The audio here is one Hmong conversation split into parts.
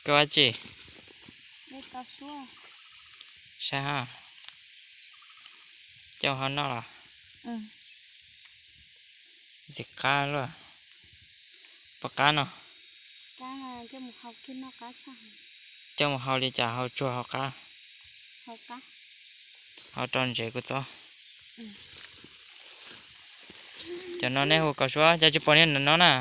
Koj ua dab tsi? Saib ha, coj mus hau noj los? Ntxim qab luaj. Puas qab no? Coj mus hau li cas, hau tsuag hau qab? Hau rau ntsev kuv txob. Cov no nej hu kaus suab, cas tsis pom niag no na?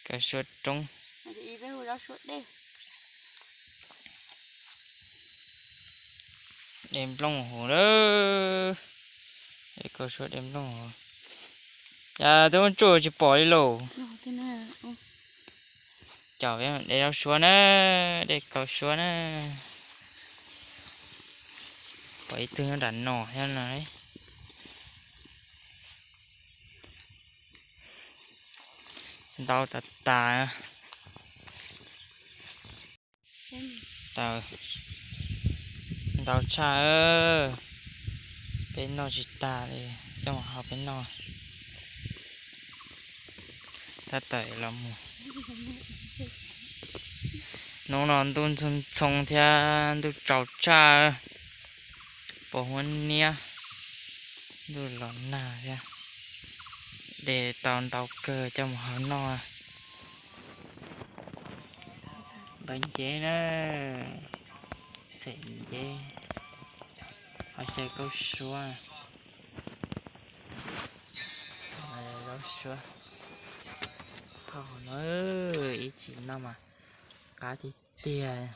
Kaus suab roob. De nplooj hauv lawm. Kaus suab de nplooj hauv. Cas twb muab tsuj tsis pom li lauj. Cov de zaub suab na, de kaus suab na. Pom ib tug nyob nram no thiab no. Ntau tas tas. Ntau tshaj, peb noj tsis tag li, coj mus hau peb noj. Tab tom los mus. Hnub no ntuj ntxhoo ntxhoo thiab ntuj tsaus tshaj, pos huab niab, ntuj los nag thiab. De tau ntau kawg coj mus hau noj. Npawg nceb na, xem nceb, ho xyaw kaus suab, zaub suab. Thaum no ib chim noj mas qab tiag tiag.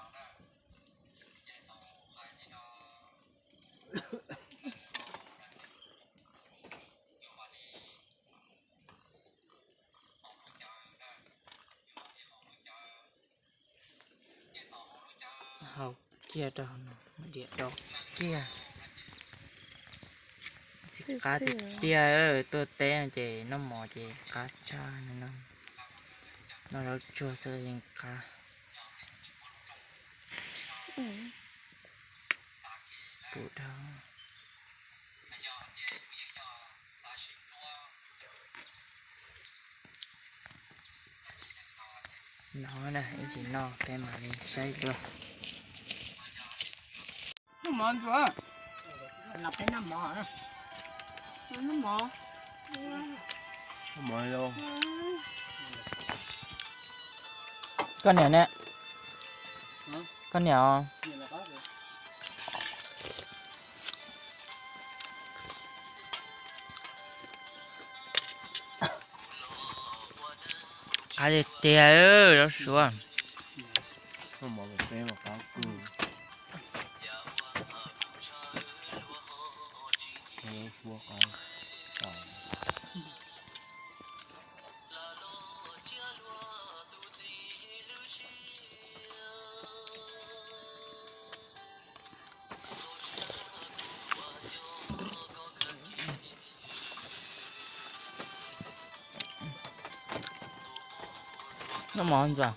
Hau kiag rau no, diam rau kiag. Qab tiag tiag, tuaj teb no ces noj mov ces qab tshaj no. Noj zaub tsuag xwb yeej qab. Puv dhau. No na, ib chim noj peb mam li saib dua. Koj niam ne? Koj niam os. Qab tiag tiag, zaub suab. Noj mov ntxuav.